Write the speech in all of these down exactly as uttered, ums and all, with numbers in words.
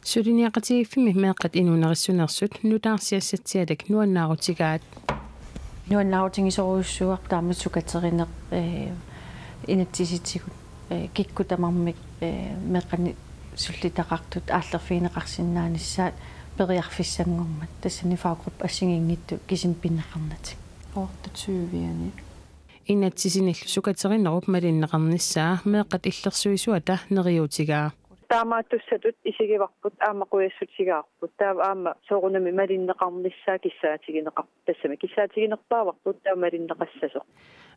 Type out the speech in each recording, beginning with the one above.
Suliniaqatigiiffimmi meeqqat inuunerissuneersut nutaarsiassatsialak nuannaarutigaat. Nuannaarutigisorujussuuarput taama sukaterineq, ee, inatsisitigut, ee, kikkut tamarmik, ee, meeqqanik sullitaqartut aallerfigineqarsinnaanissaat periarfissanngormat. Tassani faggruppe assigiinngitsut kisimik pineqarnatik. Otteogtyve-ani. Inatsisinillu sukaterinerup malinneqarnissaa meeqqat illersuisuata neriuutigaa. Taamaattussatut isigivarput aamma qujassutigaarput. Taava aamma soorunami malinneqarnissaa kissaatigineqar-, tassami kissaatiginerpaavarput taava malinneqassasoq.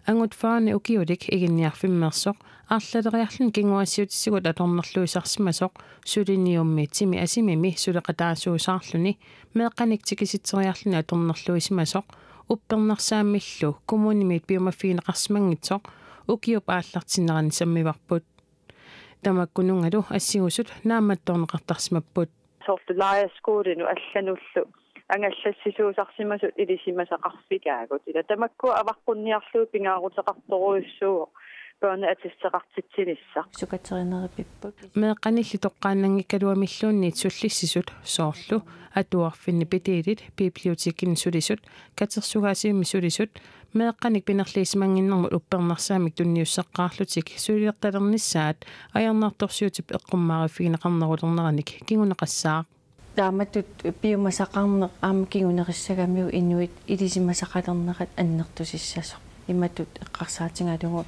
Angut Faane ukiulik Iginniarfimmeersoq arlaleriarluni kinguaassiuutitigut atornerluisarsimasoq suliniummi timi asimimi suleqataasuusaarluni meeqqanik tikisitseriarluni atornerluisimasoq uppernarsaammillu kommunimit piumaffigineqarsimanngitsoq ukiup aallartinnerani sammivarput. Tamakkununngalu assingusut naammattoorneqartarsimapput. Soorlu lejrskolinut allanullu angallassisuusarsimasut ilisimasaqarfikaagut. Ila tamakku avaqqunniarlugit pingaaruteqartorujussuuvoq børneattesteqartitsinissaq. Sukaterinerit pipput. Meeqqanilli toqqaannanngikkaluamilluunniit sullissisut soorlu atuarfinni pitiilit, bibliotekini sulisut, katersugaasivimmi sulisut, meeqqanik pinerliisimannginnermut uppernarsaammik tunniusseqqaarlutik sulilertalernissaat ajornartorsiutip eqqummaariffigineqarnerulerneranik kinguneqassaaq. Taamatut piumasaqarneq aamma kingunerissagamiuk inuit ilisimasaqalernerat annertusissasoq. Imatut eqqarsaatigalugu,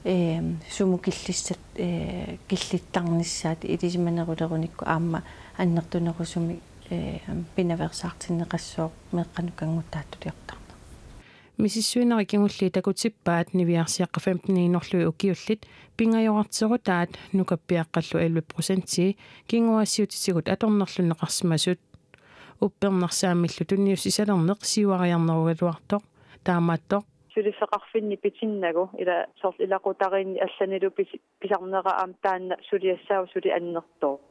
ee, sumut killissat, ee, killittarnissaat ilisimanerulerunikku aamma annertunerusumik, ee, pinaveersaartinneqassooq meeqqanut kannguttaattuliortarneq. Misissuinerit kingulliit takutippaat niviarsiaqqat femten-iinnarlugit ukiullit pingajorarterutaat nukappiaqqallu elleve procentii kinguaassiuutitigut atornerlunneqarsimasut. Uppernarsaammillu tunniussisalerneq siuariarnerugaluartoq. Taamaattoq. Suliffeqarfinni pitinnagu ila soorlu ilaqutariinni allanilu pisi-, pisarnera aamma taanna suliassaavoq suli annertooq.